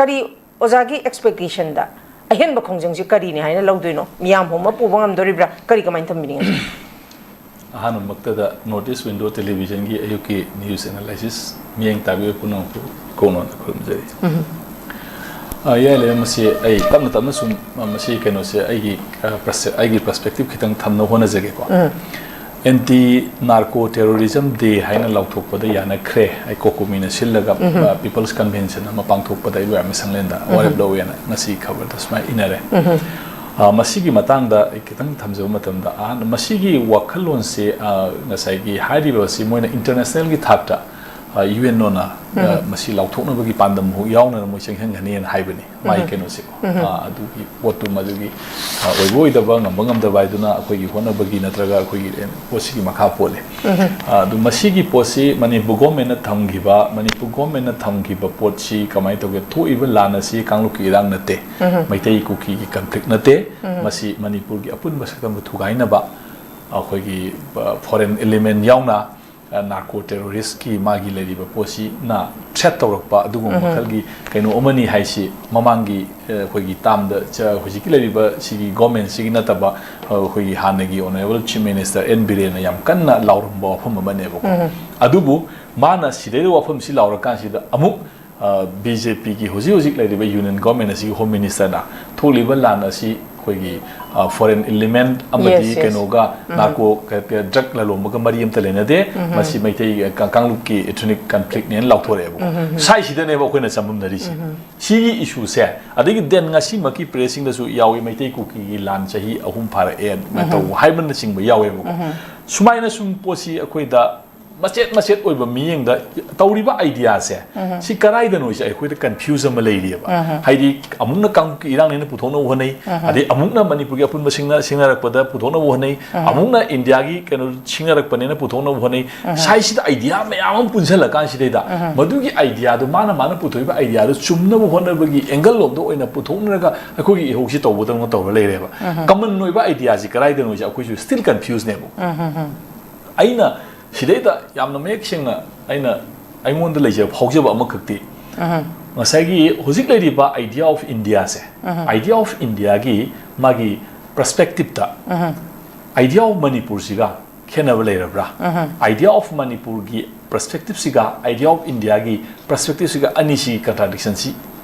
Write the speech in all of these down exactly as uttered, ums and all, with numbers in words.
ꯀꯔꯤ ꯑꯣꯖꯥꯒꯤ ꯑꯦꯛꯁꯄꯦꯛꯇꯦꯁꯟꯗ ꯑꯍꯦꯟꯕ ꯈꯣꯡꯖꯪꯁꯤ ꯀꯔꯤꯅꯤ ꯍꯥꯏꯅ ꯂꯧꯗꯣꯏꯅꯣ? ꯃꯤꯌꯥꯝ ꯍꯣꯝꯕ ꯄꯨꯕ ꯉꯝꯗꯣꯔꯤꯕ꯭ꯔꯥ? ꯀꯔꯤ, ꯀꯃꯥꯏꯅ ꯊꯝꯕꯤꯅꯤꯡꯉꯤ? ꯑꯍꯥꯟꯕꯃꯛꯇꯗ North East Window Televisionꯒꯤ ꯑꯌꯨꯛꯀꯤ news analysis ꯃꯤꯠꯌꯦꯡ ꯇꯥꯕꯤꯕ ꯄꯨꯝꯅꯃꯛꯄꯨ ꯀꯣꯛꯅꯣꯟꯅ ꯈꯨꯔꯨꯝꯖꯔꯤ꯫ ꯑ, ꯌꯥꯏ ꯂꯩꯔꯦ, ꯃꯁꯤ ꯑꯩ ꯇꯞꯅ ꯇꯞꯅ ꯁꯨꯝ, ꯑ, ꯃꯁꯤ ꯀꯩꯅꯣꯁꯦ ꯑꯩꯒꯤ, ꯑ, perse-, ꯑꯩꯒꯤ perspective ꯈꯤꯇꯪ ꯊꯝꯅꯕ ꯍꯣꯠꯅꯖꯒꯦꯀꯣ꯫ Anti Narco Terrorism Day ꯍꯥꯏꯅ ꯂꯥꯎꯊꯣꯛꯄꯗ ꯌꯥꯅꯈ꯭ꯔꯦ꯫ ꯑꯩ ꯀꯣꯀꯣꯃꯤꯅ ꯁꯤꯜꯂꯒ, ꯑ, People's Convention ꯑꯃ ꯄꯥꯡꯊꯣꯛꯄꯗ ꯑꯩ ꯂꯣꯏꯔꯝꯃꯤ ꯁꯪꯂꯦꯟꯗ ꯋꯥꯔꯦꯞ ꯂꯧꯋꯦꯅ ꯉꯁꯤ ꯈꯕꯔꯗ ꯁꯨꯃꯥꯏꯅ ꯏꯅꯔꯦ꯫ ꯑ, ꯃꯁꯤꯒꯤ ꯃꯇꯥꯡꯗ ꯑꯩ ꯈꯤꯇꯪ ꯊꯝꯖꯕ ꯃꯇꯝꯗ, ꯑꯍꯥꯟꯕ ꯃꯁꯤꯒꯤ ꯋꯥꯈꯜꯂꯣꯟꯁꯦ, ꯑ, ꯉꯁꯥꯏꯒꯤ ꯍꯥꯏꯔꯤꯕ ꯑꯁꯤ ꯃꯣꯏꯅ internationalꯒꯤ ꯊꯥꯛꯇ, ꯑ, UNOꯅ, ꯑ, ꯃꯁꯤ ꯂꯥꯎꯊꯣꯛꯅꯕꯒꯤ ꯄꯥꯟꯗꯝ ꯌꯥꯎꯅ ꯃꯣꯏ ꯆꯪꯁꯤꯟꯒꯅꯤꯅ ꯍꯥꯏꯕꯅꯤ꯫ ꯃꯥꯒꯤ ꯀꯩꯅꯣꯁꯦꯀꯣ꯫ ꯑ, ꯑꯗꯨꯒꯤ ꯄꯣꯠꯇꯨ ꯃꯗꯨꯒꯤ, ꯑ, ꯑꯣꯏꯕ ꯑꯣꯏꯗꯕ, ꯉꯝꯕ ꯉꯝꯗꯕ ꯍꯥꯏꯗꯨꯅ ꯑꯩꯈꯣꯏꯒꯤ ꯍꯣꯠꯅꯕꯒꯤ ꯅꯠꯇ꯭ꯔꯒ ꯑꯩꯈꯣꯏꯒꯤ ꯄꯣꯠꯁꯤꯒꯤ ꯃꯈꯥ ꯄꯣꯜꯂꯤ꯫ ꯑ, ꯑꯗꯨ ꯃꯁꯤꯒꯤ ꯄꯣꯠꯁꯤ ꯃꯅꯤꯄꯨꯔ ꯒꯣꯔꯃꯦꯟꯅ ꯊꯝꯈꯤꯕ, ꯃꯅꯤꯄꯨꯔ ꯒꯣꯔꯃꯦꯟꯅ ꯊꯝꯈꯤꯕ ꯄꯣꯠꯁꯤ ꯀꯃꯥꯏꯅ ꯇꯧꯒꯦ? ꯊꯣꯛꯏꯕ ꯂꯥꯟ ꯑꯁꯤ ꯀꯥꯡꯂꯨꯞꯀꯤ ꯏꯔꯥꯡ ꯅꯠꯇꯦ, ꯃꯩꯇꯩ ꯀꯨꯀꯤꯒꯤ conflict ꯅꯠꯇꯦ, ꯃꯁꯤ ꯃꯅꯤꯄꯨꯔꯒꯤ ꯑꯄꯨꯟꯕ ꯁꯛꯇꯝꯕꯨ ꯊꯨꯒꯥꯏꯅꯕ ꯑꯩꯈꯣꯏꯒꯤ, ꯑ, foreign element ꯌꯥꯎꯅ, ꯑ, narco terroristꯀꯤ ꯃꯥꯒꯤ ꯂꯩꯔꯤꯕ ꯄꯣꯠꯁꯤꯅ threat ꯇꯧꯔꯛꯄ ꯑꯗꯨꯒꯨꯝꯕ ꯃꯈꯜꯒꯤ ꯀꯩꯅꯣ ꯑꯃꯅꯤ ꯍꯥꯏꯁꯤ ꯃꯃꯥꯡꯒꯤ, ꯑ, ꯑꯩꯈꯣꯏꯒꯤ termꯗ ꯆ-, ꯍꯧꯖꯤꯛꯀꯤ ꯂꯩꯔꯤꯕ ꯁꯤꯒꯤ ꯒꯣꯔꯃꯦꯟꯁꯤꯒꯤ ꯅꯠꯇꯕ, ꯑ, ꯑꯩꯈꯣꯏꯒꯤ ꯍꯥꯟꯅꯒꯤ Honourable Chief Minister ꯑꯦꯟ ꯕꯤꯔꯦꯟꯅ ꯌꯥꯝ ꯀꯟꯅ ꯂꯥꯎꯔꯝꯕ ꯋꯥꯐꯝ ꯑꯃꯅꯦꯕꯀꯣ꯫ ꯑꯗꯨꯕꯨ ꯃꯥꯅ ꯁꯤꯗꯩꯗ ꯋꯥꯐꯝꯁꯤ ꯂꯥꯎꯔꯀꯥꯟꯁꯤꯗ ꯑꯃꯨꯛ, ꯑ, BJPꯒꯤ ꯍꯧꯖꯤꯛ ꯍꯧꯖꯤꯛ ꯂꯩꯔꯤꯕ Union Government ꯑꯁꯤꯒꯤ Home Ministerꯅ ꯊꯣꯛꯂꯤꯕ ꯂꯥꯟ ꯑꯁꯤ ꯑꯩꯈꯣꯏꯒꯤ, ꯑ, foreign element ꯑꯃꯗꯤ Yes, yes. ꯀꯩꯅꯣꯒ ꯎꯝ꯫ Narco ꯀ-, ꯀ-, drug ꯂꯂꯣꯟꯕꯒ ꯃꯔꯤ ꯑꯃꯠꯇ ꯂꯩꯅꯗꯦ꯫ ꯎꯝ꯫ ꯃꯁꯤ ꯃꯩꯇꯩ, ꯑ, ꯀ-, ꯀꯥꯡꯂꯨꯞꯀꯤ ethnic conflictꯅꯦꯅ ꯂꯥꯎꯊꯣꯔꯛꯑꯦꯕꯀꯣ꯫ ꯎꯝ, ꯎꯝ, ꯎꯝ꯫ ꯁ꯭ꯋꯥꯏꯁꯤꯗꯅꯦꯕ ꯑꯩꯈꯣꯏꯅ ꯆꯃꯝꯅꯔꯤꯁꯦ꯫ ꯎꯝ, ꯎꯝ꯫ ꯁꯤꯒꯤ issueꯁꯦ, ꯑꯗꯒꯤ then ꯉꯁꯤꯃꯛꯀꯤ pressꯁꯤꯡꯗꯁꯨ ꯌꯥꯎꯏ, ꯃꯩꯇꯩ ꯀꯨꯀꯤꯒꯤ ꯂꯥꯟ ꯆꯍꯤ ꯑꯍꯨꯝ ꯐꯥꯔꯛꯑꯦ ꯎꯝ, ꯎꯝ꯫ ꯇꯧꯕ ꯍꯥꯏꯕꯅꯆꯤꯡꯕ ꯌꯥꯎꯋꯦꯕꯀꯣ꯫ ꯎꯝ, ꯎꯝ꯫ ꯁꯨꯃꯥꯏꯅ ꯁꯨꯝ ꯄꯣꯠꯁꯤ ꯑꯩꯈꯣꯏꯗ ꯃꯆꯦꯠ ꯃꯆꯦꯠ ꯑꯣꯏꯕ ꯃꯤꯠꯌꯦꯡꯗ ꯇꯧꯔꯤꯕ ideaꯁꯦ, ꯎꯝ꯫ ꯁꯤ ꯀꯗꯥꯏꯗꯅꯣꯁꯦ ꯑꯩꯈꯣꯏꯗ confuse ꯑꯃ ꯂꯩꯔꯤꯑꯕ꯫ ꯎꯝ꯫ ꯍꯥꯏꯗꯤ ꯑꯃꯨꯛꯅ ꯀꯥꯡꯂꯨꯞꯀꯤ ꯏꯔꯥꯡꯅꯦꯅ ꯄꯨꯊꯣꯛꯅꯕ ꯍꯣꯠꯅꯩ, ꯎꯝ꯫ ꯑꯗꯩ ꯑꯃꯨꯛꯅ ꯃꯅꯤꯄꯨꯔꯒꯤ ꯑꯄꯨꯟꯕ ꯁꯤꯡꯅ-, ꯁꯤꯡꯅꯔꯛꯄꯗ ꯄꯨꯊꯣꯛꯅꯕ ꯍꯣꯠꯅꯩ, ꯎꯝ꯫ ꯑꯃꯨꯛꯅ ꯏꯟꯗꯤꯌꯥꯒꯤ ꯀꯩꯅꯣ ꯁꯤꯡꯅꯔꯛꯄꯅꯦꯅ ꯄꯨꯊꯣꯛꯅꯕ ꯍꯣꯠꯅꯩ꯫ ꯎꯝ꯫ ꯁ꯭ꯋꯥꯏꯁꯤꯗ idea ꯃꯌꯥꯝ ꯑꯃ ꯄꯨꯟꯁꯤꯜꯂꯀꯥꯟꯁꯤꯗꯩꯗ, ꯎꯝ꯫ ꯃꯗꯨꯒꯤ ideaꯗꯣ, ꯃꯥꯅ ꯃꯥꯅ ꯄꯨꯊꯣꯛꯏꯕ ideaꯗꯣ ꯆꯨꯝꯅꯕ ꯍꯣꯠꯅꯕꯒꯤ angle ꯂꯣꯝꯗ ꯑꯣꯏꯅ ꯄꯨꯊꯣꯛꯅꯔꯒ ꯑꯩꯈꯣꯏꯒꯤ ꯏꯍꯧꯁꯤ ꯇꯧꯕꯗꯧꯅ ꯇꯧꯔ ꯂꯩꯔꯦꯕ꯫ ꯎꯝ꯫ Common ꯑꯣꯏꯕ ideaꯁꯤ ꯀꯗꯥꯏꯗꯅꯣꯁꯦ ꯑꯩꯈꯣꯏꯁꯨ still confuseꯅꯦꯕ꯫ ꯎꯝ, ꯎꯝ, ꯎꯝ꯫ ꯑꯩꯅ ꯁꯤꯗꯩꯗ ꯌꯥꯝꯅ ꯃꯌꯦꯛ ꯁꯦꯡꯅ ꯑꯩꯅ, ꯑꯩꯉꯣꯟꯗ ꯂꯩꯖꯕ, ꯐꯥꯎꯖꯕ ꯑꯃꯈꯛꯇꯤ, ꯉꯁꯥꯏꯒꯤ ꯍꯧꯖꯤꯛ ꯂꯩꯔꯤꯕ idea of Indiaꯁꯦ, idea of Indiaꯒꯤ ꯃꯥꯒꯤ perspectiveꯇ idea of ꯃꯅꯤꯄꯨꯔꯁꯤꯒ ꯈꯦꯠꯅꯕ ꯂꯩꯔꯕ꯭ꯔꯥ? Idea of ꯃꯅꯤꯄꯨꯔꯒꯤ perspectiveꯁꯤꯒ idea of Indiaꯒꯤ perspectiveꯁꯤꯒ ꯑꯅꯤꯁꯤꯒꯤ contradictionꯁꯤ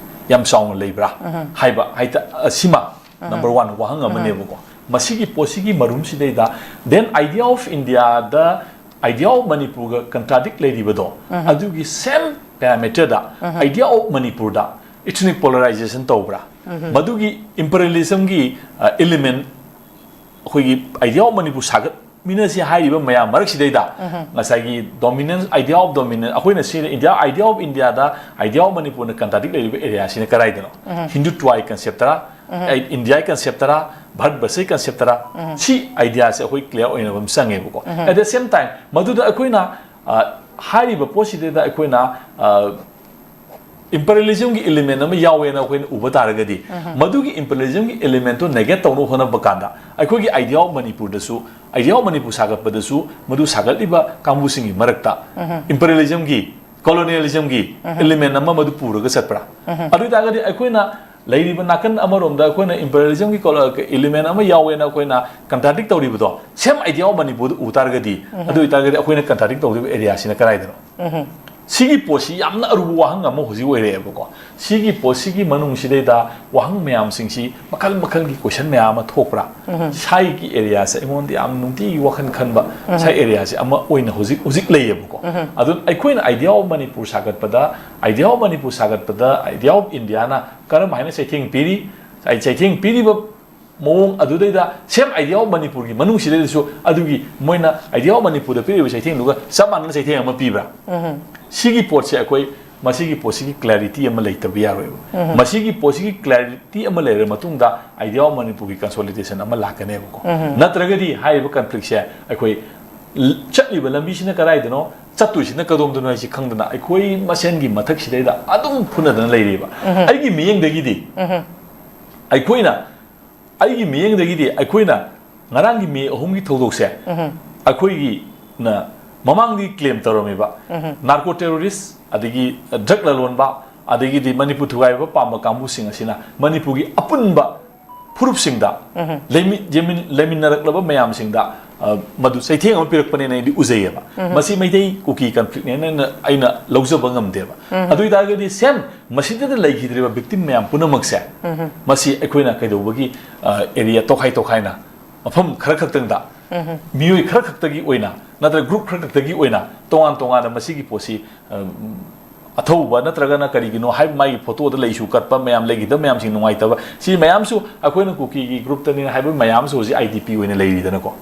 ꯌꯥꯝ ꯆꯥꯎꯅ ꯂꯩꯕ꯭ꯔꯥ ꯍꯥꯏꯕ ꯍꯥꯏꯇ-, ꯑ, ꯁꯤꯃ number one ꯋꯥꯍꯪ ꯑꯃꯅꯦꯕꯀꯣ꯫ ꯃꯁꯤꯒꯤ ꯄꯣꯠꯁꯤꯒꯤ ꯃꯔꯨꯝꯁꯤꯗꯩꯗ, then idea of Indiaꯗ idea of ꯃꯅꯤꯄꯨꯔꯒ contradict ꯂꯩꯔꯤꯕꯗꯣ, ꯑꯗꯨꯒꯤ same parameterꯗ idea of ꯃꯅꯤꯄꯨꯔꯗ ethnic polarization ꯇꯧꯕ꯭ꯔꯥ? ꯃꯗꯨꯒꯤ imperialismꯒꯤ, ꯑ, element, ꯑꯩꯈꯣꯏꯒꯤ idea of ꯃꯅꯤꯄꯨꯔ ꯁꯥꯒꯠꯃꯤꯟꯅꯁꯤ ꯍꯥꯏꯔꯤꯕ ꯃꯌꯥꯝ ꯃꯔꯛꯁꯤꯗꯩꯗ ꯉꯁꯥꯏꯒꯤ dominance, idea of dominance, ꯑꯩꯈꯣꯏꯅ ꯁꯤ India, idea of Indiaꯗ idea of ꯃꯅꯤꯄꯨꯔꯅ contradict ꯂꯩꯔꯤꯕ areaꯁꯤꯅ ꯀꯗꯥꯏꯗꯅꯣ? ꯍꯤꯟꯗꯨꯇ꯭ꯋꯥꯒꯤ conceptꯇꯔꯥ? ꯑꯩ Indiaꯒꯤ conceptꯇꯔꯥ? ꯚꯥꯔꯠ ꯕꯔꯁꯒꯤ conceptꯇꯔꯥ? ꯁꯤ ideaꯁꯦ ꯑꯩꯈꯣꯏ clear ꯑꯣꯏꯅꯕ ꯑꯃ ꯆꯪꯉꯦꯕꯀꯣ꯫ At the same time, ꯃꯗꯨꯗ ꯑꯩꯈꯣꯏꯅ, ꯑ, ꯍꯥꯏꯔꯤꯕ ꯄꯣꯠꯁꯤꯗꯩꯗ ꯑꯩꯈꯣꯏꯅ, ꯑ, imperialismꯒꯤ element ꯑꯃ ꯌꯥꯎꯋꯦꯅ ꯑꯩꯈꯣꯏꯅ ꯎꯕ ꯇꯥꯔꯒꯗꯤ, ꯃꯗꯨꯒꯤ imperialismꯒꯤ elementꯇꯣ negate ꯇꯧꯅꯕ ꯍꯣꯠꯅꯕ ꯀꯥꯟꯗ, ꯑꯩꯈꯣꯏꯒꯤ idea of ꯃꯅꯤꯄꯨꯔꯗꯁꯨ, idea of ꯃꯅꯤꯄꯨꯔ ꯁꯥꯒꯠꯄꯗꯁꯨ ꯃꯗꯨ ꯁꯥꯒꯠꯂꯤꯕ ꯀꯥꯡꯕꯨꯁꯤꯡꯒꯤ ꯃꯔꯛꯇ imperialismꯒꯤ, colonialismꯒꯤ element ꯑꯃ ꯃꯗꯨ ꯄꯨꯔꯒ ꯆꯠꯄ꯭ꯔꯥ? ꯑꯗꯨ ꯑꯣꯏꯇꯥꯔꯒꯗꯤ ꯑꯩꯈꯣꯏꯅ ꯂꯩꯔꯤꯕ ꯅꯥꯀꯟ ꯑꯃꯔꯣꯝꯗ ꯑꯩꯈꯣꯏꯅ imperialismꯒꯤ colo-, element ꯑꯃ ꯌꯥꯎꯋꯦꯅ ꯑꯩꯈꯣꯏꯅ contradict ꯇꯧꯔꯤꯕꯗꯣ, same idea of ꯃꯅꯤꯄꯨꯔꯗ ꯎ ꯇꯥꯔꯒꯗꯤ, ꯑꯗꯨ ꯑꯣꯏꯇꯥꯔꯒꯗꯤ ꯑꯩꯈꯣꯏꯅ contradict ꯇꯧꯔꯤꯕ areaꯁꯤꯅ ꯀꯗꯥꯏꯗꯅꯣ? ꯁꯤꯒꯤ ꯄꯣꯠꯁꯤ ꯌꯥꯝꯅ ꯑꯔꯨꯕ ꯋꯥꯍꯪ ꯑꯃ ꯍꯧꯖꯤꯛ ꯑꯣꯏꯔꯛꯑꯦꯕꯀꯣ꯫ ꯁꯤꯒꯤ ꯄꯣꯠꯁꯤꯒꯤ ꯃꯅꯨꯡꯁꯤꯗꯩꯗ ꯋꯥꯍꯪ ꯃꯌꯥꯝꯁꯤꯡꯁꯤ ꯃꯈꯜ ꯃꯈꯜꯒꯤ question ꯃꯌꯥꯝ ꯑꯃ ꯊꯣꯛꯄ꯭ꯔꯥ? ꯁꯥꯏꯒꯤ areaꯁꯦ ꯑꯩꯉꯣꯟꯗ ꯌꯥꯝ ꯅꯨꯡꯇꯤꯒꯤ ꯋꯥꯈꯜ ꯈꯟꯕ, ꯁꯥꯏ areaꯁꯦ ꯑꯃ ꯑꯣꯏꯅ ꯍꯧꯖꯤꯛ, ꯍꯧꯖꯤꯛ ꯂꯩꯌꯦꯕꯀꯣ꯫ ꯑꯗꯨꯅ ꯑꯩꯈꯣꯏꯅ idea of ꯃꯅꯤꯄꯨꯔ ꯁꯥꯒꯠꯄꯗ, idea of ꯃꯅꯤꯄꯨꯔ ꯁꯥꯒꯠꯄꯗ idea of Indiaꯅ ꯀꯔꯝ ꯍꯥꯏꯅ ꯆꯩꯊꯦꯡ ꯄꯤꯔꯤ? ꯑꯩ ꯆꯩꯊꯦꯡ ꯄꯤꯔꯤꯕ ꯃꯑꯣꯡ ꯑꯗꯨꯗꯩꯗ same idea of ꯃꯅꯤꯄꯨꯔꯒꯤ ꯃꯅꯨꯡꯁꯤꯗꯩꯗꯁꯨ ꯑꯗꯨꯒꯤ ꯃꯣꯏꯅ idea of ꯃꯅꯤꯄꯨꯔꯗ ꯄꯤꯔꯤꯕ ꯆꯩꯊꯦꯡꯗꯨꯒ ꯆꯞ ꯃꯥꯟꯅꯅ ꯆꯩꯊꯦꯡ ꯑꯃ ꯄꯤꯕ꯭ꯔꯥ? ꯁꯤꯒꯤ ꯄꯣꯠꯁꯦ ꯑꯩꯈꯣꯏ, ꯃꯁꯤꯒꯤ ꯄꯣꯠꯁꯤꯒꯤ clarity ꯑꯃ ꯂꯩꯇꯕ ꯌꯥꯔꯣꯏꯕ꯫ ꯃꯁꯤꯒꯤ ꯄꯣꯠꯁꯤꯒꯤ clarity ꯑꯃ ꯂꯩꯔ ꯃꯇꯨꯡꯗ idea of ꯃꯅꯤꯄꯨꯔꯒꯤ consolidation ꯑꯃ ꯂꯥꯛꯀꯅꯦꯕꯀꯣ꯫ ꯅꯠꯇ꯭ꯔꯒꯗꯤ ꯍꯥꯏꯔꯤꯕ conflictꯁꯦ ꯑꯩꯈꯣꯏ ꯆꯠꯂꯤꯕ ꯂꯝꯕꯤꯁꯤꯅ ꯀꯗꯥꯏꯗꯅꯣ, ꯆꯠꯇꯣꯏꯁꯤꯅ ꯀꯗꯣꯝꯗꯅꯣ ꯍꯥꯏꯁꯤ ꯈꯪꯗꯅ ꯑꯩꯈꯣꯏ ꯃꯁꯦꯟꯒꯤ ꯃꯊꯛꯁꯤꯗꯩꯗ ꯑꯗꯨꯝ ꯐꯨꯅꯗꯅ ꯂꯩꯔꯤꯕ꯫ ꯑꯩꯒꯤ ꯃꯤꯠꯌꯦꯡꯗꯒꯤꯗꯤ ꯑꯩꯈꯣꯏꯅ, ꯑꯩꯒꯤ ꯃꯤꯠꯌꯦꯡꯗꯒꯤꯗꯤ ꯑꯩꯈꯣꯏꯅ ꯉꯔꯥꯡꯒꯤ ꯃꯦ ꯑꯍꯨꯝꯒꯤ ꯊꯧꯗꯣꯛꯁꯦ ꯑꯩꯈꯣꯏꯒꯤꯅ ꯃꯃꯥꯡꯗꯒꯤ claim ꯇꯧꯔꯝꯃꯤꯕ narco terrorist, ꯑꯗꯒꯤ ꯗ꯭ꯔꯒ ꯂꯂꯣꯟꯕ, ꯑꯗꯒꯤꯗꯤ ꯃꯅꯤꯄꯨꯔ ꯊꯨꯒꯥꯏꯕ ꯄꯥꯝꯕ ꯀꯥꯡꯕꯨꯁꯤꯡ ꯑꯁꯤꯅ ꯃꯅꯤꯄꯨꯔꯒꯤ ꯑꯄꯨꯟꯕ ꯐꯨꯔꯨꯞꯁꯤꯡꯗ, ꯂꯩꯃꯤ-, ꯌꯦꯃꯤꯟ-, ꯂꯩꯃꯤꯟꯅꯔꯛꯂꯕ ꯃꯌꯥꯝꯁꯤꯡꯗ, ꯑ, ꯃꯗꯨ ꯆꯩꯊꯦꯡ ꯑꯃ ꯄꯤꯔꯛꯄꯅꯦꯅ ꯑꯩꯗꯤ ꯎꯖꯩꯌꯦꯕ꯫ ꯃꯁꯤ ꯃꯩꯇꯩ ꯀꯨꯀꯤ ꯀꯟꯐ꯭ꯂꯤꯛꯅꯦꯅ ꯑꯩꯅ, ꯑꯩꯅ ꯂꯧꯖꯕ ꯉꯝꯗꯦꯕ꯫ ꯑꯗꯨ ꯑꯣꯏꯇꯥꯔꯒꯗꯤ ꯁꯦꯝ ꯃꯁꯤꯗ ꯂꯩꯈꯤꯗ꯭ꯔꯤꯕ ꯚꯤꯛꯇꯤꯝ ꯃꯌꯥꯝ ꯄꯨꯝꯅꯃꯛꯁꯦ, ꯃꯁꯤ ꯑꯩꯈꯣꯏꯅ ꯀꯩꯗꯧꯕꯒꯤ, ꯑ, ꯑꯦꯔꯤꯌꯥ ꯇꯣꯈꯥꯏ ꯇꯣꯈꯥꯏꯅ, ꯃꯐꯝ ꯈꯔ ꯈꯛꯇꯪꯗ, ꯃꯤꯑꯣꯏ ꯈꯔ ꯈꯛꯇꯒꯤ ꯑꯣꯏꯅ ꯅꯠꯇ꯭ꯔꯒ ꯒ꯭ꯔꯨꯞ ꯈꯔ ꯈꯛꯇꯒꯤ ꯑꯣꯏꯅ ꯇꯣꯉꯥꯟ ꯇꯣꯉꯥꯟꯅ ꯃꯁꯤꯒꯤ ꯄꯣꯠꯁꯤ, ꯑ, ꯑꯊꯧꯕ ꯅꯠꯇ꯭ꯔꯒꯅ ꯀꯔꯤꯒꯤꯅꯣ ꯍꯥꯏꯕ ꯃꯥꯒꯤ ꯐꯣꯇꯣꯗ ꯂꯩꯁꯨ ꯀꯠꯄ ꯃꯌꯥꯝ, ꯂꯩꯈꯤꯗꯕ ꯃꯌꯥꯝꯁꯤꯡ ꯅꯨꯡꯉꯥꯏꯇꯕ, ꯁꯤ ꯃꯌꯥꯝꯁꯨ ꯑꯩꯈꯣꯏꯅ ꯀꯨꯀꯤꯒꯤ ꯒ꯭ꯔꯨꯞꯇꯅꯤ ꯍꯥꯏꯕ ꯃꯌꯥꯝꯁꯨ ꯍꯧꯖꯤꯛ ꯑꯥꯏ ꯗꯤ ꯄꯤ ꯑꯣꯏꯅ ꯂꯩꯔꯤꯗꯅꯀꯣ꯫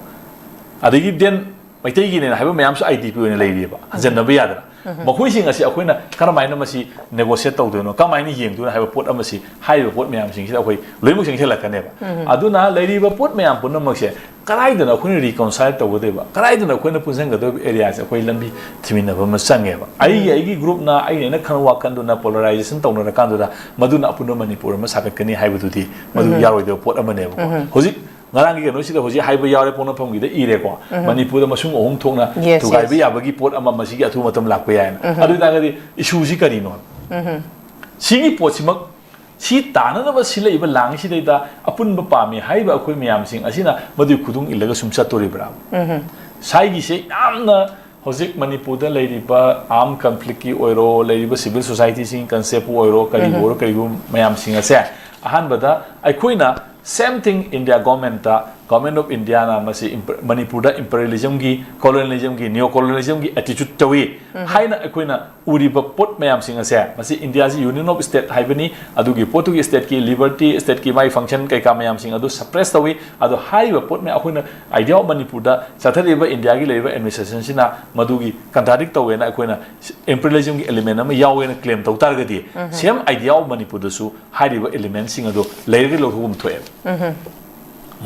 ꯑꯗꯒꯤ ꯗꯦꯟ ꯃꯩꯇꯩꯒꯤꯅꯦꯅ ꯍꯥꯏꯕ ꯃꯌꯥꯝꯁꯨ ꯑꯥꯏ ꯗꯤ ꯄꯤ ꯑꯣꯏꯅ ꯂꯩꯔꯤꯑꯕ, ꯍꯟꯖꯟꯅꯕ ꯌꯥꯗꯅ꯫ ꯃꯈꯣꯏꯁꯤꯡ ꯑꯁꯤ ꯑꯩꯈꯣꯏꯅ ꯀꯔꯝꯍꯥꯏꯅ ꯃꯁꯤ ꯅꯦꯒꯣꯁꯤꯌꯦꯠ ꯇꯧꯗꯣꯏꯅꯣ, ꯀꯔꯝꯍꯥꯏꯅ ꯌꯦꯡꯗꯣꯏꯅꯣ ꯍꯥꯏꯕ ꯄꯣꯠ ꯑꯃꯁꯤ, ꯍꯥꯏꯔꯤꯕ ꯄꯣꯠ ꯃꯌꯥꯝꯁꯤꯡꯁꯤꯗ ꯑꯩꯈꯣꯏ ꯂꯣꯏꯅꯃꯛ ꯆꯪꯁꯤꯜꯂꯛꯀꯅꯦꯕ꯫ ꯑꯗꯨꯅ ꯂꯩꯔꯤꯕ ꯄꯣꯠ ꯃꯌꯥꯝ ꯄꯨꯝꯅꯃꯛꯁꯦ ꯀꯗꯥꯏꯗꯅ ꯑꯩꯈꯣꯏꯅ ꯔꯤꯀꯟꯁꯥꯏꯜ ꯇꯧꯒꯗꯣꯏꯕ, ꯀꯗꯥꯏꯗꯅ ꯑꯩꯈꯣꯏꯅ ꯄꯨꯟꯁꯤꯟꯒꯗꯣꯏꯕ ꯑꯦꯔꯤꯌꯥꯁꯦ ꯑꯩꯈꯣꯏ ꯂꯝꯕꯤ ꯊꯤꯃꯤꯟꯅꯕ ꯑꯃ ꯆꯪꯉꯦꯕ꯫ ꯑꯩꯒꯤ, ꯑꯩꯒꯤ ꯒ꯭ꯔꯨꯞꯅ, ꯑꯩꯅ, ꯑꯩꯅ ꯈꯟꯕ ꯋꯥꯈꯜꯗꯨꯅ ꯄꯣꯂꯔꯥꯏꯖꯦꯁꯟ ꯇꯧꯅꯔꯀꯥꯟꯗꯨꯗ ꯃꯗꯨꯅ ꯑꯄꯨꯟꯕ ꯃꯅꯤꯄꯨꯔ ꯑꯃ ꯁꯥꯒꯠꯀꯅꯤ ꯍꯥꯏꯕꯗꯨꯗꯤ ꯃꯗꯨ ꯌꯥꯔꯣꯏꯗꯕ ꯄꯣꯠ ꯑꯃꯅꯦꯕꯀꯣ꯫ ꯍꯧꯖꯤꯛ ꯉꯔꯥꯡꯒꯤ ꯀꯩꯅꯣꯁꯤꯗ ꯍꯧꯖꯤꯛ ꯍꯥꯏꯕ ꯌꯥꯎꯔꯦ, ꯄꯣꯛꯅꯐꯝꯒꯤꯗ ꯏꯔꯦꯀꯣ꯫ ꯃꯅꯤꯄꯨꯔꯗ ꯃꯁꯨꯡ ꯑꯍꯨꯝ ꯊꯣꯛꯅ Yes, ꯊꯨꯒꯥꯏꯕ yes. ꯌꯥꯕꯒꯤ ꯄꯣꯠ ꯑꯃ ꯃꯁꯤꯒꯤ ꯑꯊꯨꯕ ꯃꯇꯝ ꯂꯥꯛꯄ ꯌꯥꯏꯅ꯫ ꯑꯗꯨ ꯑꯣꯏꯇꯥꯔꯒꯗꯤ ꯏꯁꯨꯁꯤ ꯀꯔꯤꯅꯣ? ꯁꯤꯒꯤ ꯄꯣꯠꯁꯤꯃꯛ, ꯁꯤ ꯇꯥꯅꯅꯕ ꯁꯤꯜꯂꯛꯏꯕ ꯂꯥꯡꯁꯤꯗꯩꯗ ꯑꯄꯨꯟꯕ ꯄꯥꯝꯃꯤ ꯍꯥꯏꯔꯤꯕ ꯑꯩꯈꯣꯏ ꯃꯌꯥꯝꯁꯤꯡ ꯑꯁꯤꯅ ꯃꯗꯨꯒꯤ ꯈꯨꯗꯨꯡ ꯏꯜꯂꯒ ꯁꯨꯝ ꯆꯠꯇꯣꯔꯤꯕ꯭ꯔꯥ? ꯁꯥꯏꯒꯤꯁꯦ ꯌꯥꯝꯅ ꯍꯧꯖꯤꯛ ꯃꯅꯤꯄꯨꯔꯗ ꯂꯩꯔꯤꯕ ꯑꯥꯔꯝ ꯀꯟꯐ꯭ꯂꯤꯛꯀꯤ ꯑꯣꯏꯔꯣ, ꯂꯩꯔꯤꯕ ꯁꯤꯚꯤꯜ ꯁꯣꯁꯥꯏꯇꯤꯁꯤꯡ, ꯀꯟꯁꯦꯞꯄꯨ ꯑꯣꯏꯔꯣ, ꯀꯔꯤꯕꯨ ꯑꯣꯏꯔꯣ, ꯀꯔꯤꯒꯨꯝꯕ ꯃꯌꯥꯝꯁꯤꯡ ꯑꯁꯦ, ꯑꯍꯥꯟꯕꯗ ꯑꯩꯈꯣꯏꯅ same thing India government ꯇ, Government of India ꯅ ꯃꯁꯤ ꯏꯝꯄ-, ꯃꯅꯤꯄꯨꯔꯗ imperialism ꯒꯤ, colonialism ꯒꯤ, neo colonialism ꯒꯤ attitude ꯇꯧꯏ ꯍꯥꯏꯅ ꯑꯩꯈꯣꯏꯅ ꯎꯔꯤꯕ ꯄꯣꯠ ꯃꯌꯥꯝꯁꯤꯡ ꯑꯁꯦ, ꯃꯁꯤ ꯏꯟꯗꯤꯌꯥꯁꯤ union of state ꯍꯥꯏꯕꯅꯤ, ꯑꯗꯨꯒꯤ ꯄꯣꯠꯇꯨꯒꯤ state ꯀꯤ liberty, state ꯀꯤ ꯃꯥꯒꯤ function ꯀꯩꯀꯥ ꯃꯌꯥꯝꯁꯤꯡ ꯑꯗꯨ suppress ꯇꯧꯏ꯫ ꯑꯗꯣ ꯍꯥꯏꯔꯤꯕ ꯄꯣꯠ ꯃꯌꯥꯝ ꯑꯩꯈꯣꯏꯅ idea of ꯃꯅꯤꯄꯨꯔꯗ ꯆꯠꯊꯔꯤꯕ ꯏꯟꯗꯤꯌꯥꯒꯤ ꯂꯩꯔꯤꯕ administration ꯁꯤꯅ ꯃꯗꯨꯒꯤ contradict ꯇꯧꯋꯦꯅ ꯑꯩꯈꯣꯏꯅ imperialism ꯒꯤ element ꯑꯃ ꯌꯥꯎꯋꯦꯅ claim ꯇꯧ ꯇꯥꯔꯒꯗꯤ, same idea of ꯃꯅꯤꯄꯨꯔꯗꯁꯨ ꯍꯥꯏꯔꯤꯕ element ꯁꯤꯡ ꯑꯗꯨ ꯂꯩꯔꯒ ꯂꯧꯊꯣꯛꯐꯝ ꯊꯣꯛꯑꯦꯕ꯫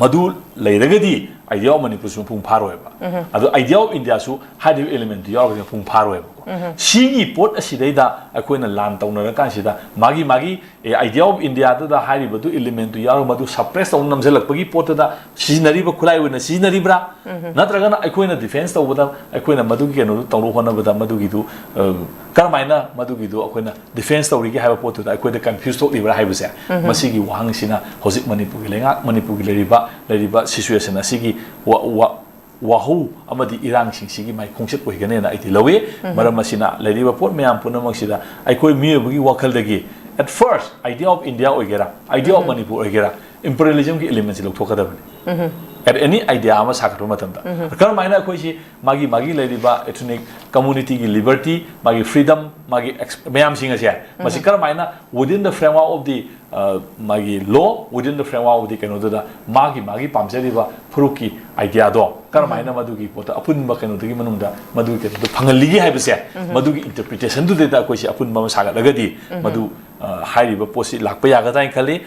ꯃꯗꯨ ꯂꯩꯔꯒꯗꯤ idea of ꯃꯅꯤꯄꯨꯔꯁꯨ ꯃꯄꯨꯡ ꯐꯥꯔꯣꯏꯕ꯫ ꯑꯗꯣ idea of ꯏꯟꯗꯤꯌꯥꯁꯨ ꯍꯥꯏꯔꯤꯕ element ꯇꯨ ꯌꯥꯎꯔꯒꯗꯤ ꯃꯄꯨꯡ ꯐꯥꯔꯣꯏꯕꯀꯣ꯫ ꯁꯤꯒꯤ ꯄꯣꯠ ꯑꯁꯤꯗꯩꯗ ꯑꯩꯈꯣꯏꯅ ꯂꯥꯟ ꯇꯧꯅꯔꯀꯥꯟꯁꯤꯗ ꯃꯥꯒꯤ ꯃꯥꯒꯤ ꯑꯦ, Idea of Indiaꯗꯨꯗ ꯍꯥꯏꯔꯤꯕꯗꯨ elementꯗꯨ ꯌꯥꯎꯔꯒ ꯃꯗꯨ suppress ꯇꯧꯅ ꯅꯝꯁꯤꯜꯂꯛꯄꯒꯤ ꯄꯣꯠꯇꯨꯗ ꯁꯤꯖꯤꯟꯅꯔꯤꯕ ꯈꯨꯠꯂꯥꯏ ꯑꯣꯏꯅ ꯁꯤꯖꯤꯟꯅꯔꯤꯕ꯭ꯔꯥ? ꯅꯠꯇ꯭ꯔꯒꯅ ꯑꯩꯈꯣꯏꯅ defence ꯇꯧꯕꯗ, ꯑꯩꯈꯣꯏꯅ ꯃꯗꯨꯒꯤ ꯀꯩꯅꯣꯗꯨ ꯇꯧꯅꯕ ꯍꯣꯠꯅꯕꯗ ꯃꯗꯨꯒꯤꯗꯨ, ꯑ, ꯀꯔꯝꯍꯥꯏꯅ ꯃꯗꯨꯒꯤꯗꯨ ꯑꯩꯈꯣꯏꯅ defence ꯇꯧꯔꯤꯒꯦ ꯍꯥꯏꯕ ꯄꯣꯠꯇꯨꯗ ꯑꯩꯈꯣꯏꯗ confuse ꯊꯣꯛꯂꯤꯕ꯭ꯔꯥ ꯍꯥꯏꯕꯁꯦ, ꯃꯁꯤꯒꯤ ꯋꯥꯍꯪꯁꯤꯅ ꯍꯧꯖꯤꯛ ꯃꯅꯤꯄꯨꯔꯒꯤ ꯂꯩꯉꯥꯛ, ꯃꯅꯤꯄꯨꯔꯒꯤ ꯂꯩꯔꯤꯕ, ꯂꯩꯔꯤꯕ situation ꯑꯁꯤꯒꯤ ꯋꯥ-, ꯋꯥ-, ꯋꯥꯍꯧ ꯑꯃꯗꯤ ꯏꯔꯥꯡꯁꯤꯡꯁꯤꯒꯤ ꯃꯥꯏ ꯈꯣꯡꯆꯠ ꯑꯣꯏꯒꯅꯦꯅ ꯑꯩꯗꯤ ꯂꯧꯏ꯫ ꯃꯔꯝ ꯑꯁꯤꯅ ꯂꯩꯔꯤꯕ ꯄꯣꯠ ꯃꯌꯥꯝ ꯄꯨꯝꯅꯃꯛꯁꯤꯗ ꯑꯩꯈꯣꯏ ꯃꯤꯑꯣꯏꯕꯒꯤ ꯋꯥꯈꯜꯗꯒꯤ, at first, Idea of India ꯑꯣꯏꯒꯦꯔꯥ, Idea of Manipur ꯑꯣꯏꯒꯦꯔꯥ, imperialismꯒꯤ elementꯁꯤ ꯂꯧꯊꯣꯛꯀꯗꯕꯅꯤ꯫ At any idea ꯑꯃ ꯁꯥꯒꯠꯄ ꯃꯇꯝꯗ ꯀꯔꯝꯍꯥꯏꯅ ꯑꯩꯈꯣꯏꯁꯤ ꯃꯥꯒꯤ, ꯃꯥꯒꯤ ꯂꯩꯔꯤꯕ ethnic communityꯒꯤ liberty, ꯃꯥꯒꯤ freedom, ꯃꯥꯒꯤ ex-, ꯃꯌꯥꯝꯁꯤꯡ ꯑꯁꯦ, ꯃꯁꯤ ꯀꯔꯝꯍꯥꯏꯅ within the framework of the, uh, ꯃꯥꯒꯤ law, within the framework of the ꯀꯩꯅꯣꯗꯨꯗ ꯃꯥꯒꯤ, ꯃꯥꯒꯤ ꯄꯥꯝꯖꯔꯤꯕ ꯐꯨꯔꯨꯞꯀꯤ ideaꯗꯣ ꯀꯔꯝꯍꯥꯏꯅ ꯃꯗꯨꯒꯤ ꯄꯣꯠꯇꯣ ꯑꯄꯨꯟꯕ ꯀꯩꯅꯣꯗꯨꯒꯤ ꯃꯅꯨꯡꯗ ꯃꯗꯨꯒꯤ ꯀꯩꯅꯣꯗꯣ ꯐꯪꯍꯜꯂꯤꯒꯦ ꯍꯥꯏꯕꯁꯦ, ꯃꯗꯨꯒꯤ interpretationꯗꯨꯗꯩꯗ ꯑꯩꯈꯣꯏꯁꯤ ꯑꯄꯨꯟꯕ ꯑꯃ ꯁꯥꯒꯠꯂꯒꯗꯤ ꯃꯗꯨ, ꯑ, ꯍꯥꯏꯔꯤꯕ ꯄꯣꯠꯁꯤ ꯂꯥꯛꯄ ꯌꯥꯒꯗ꯭ꯔꯥ ꯍꯥꯏꯅ ꯈꯜꯂꯤ꯫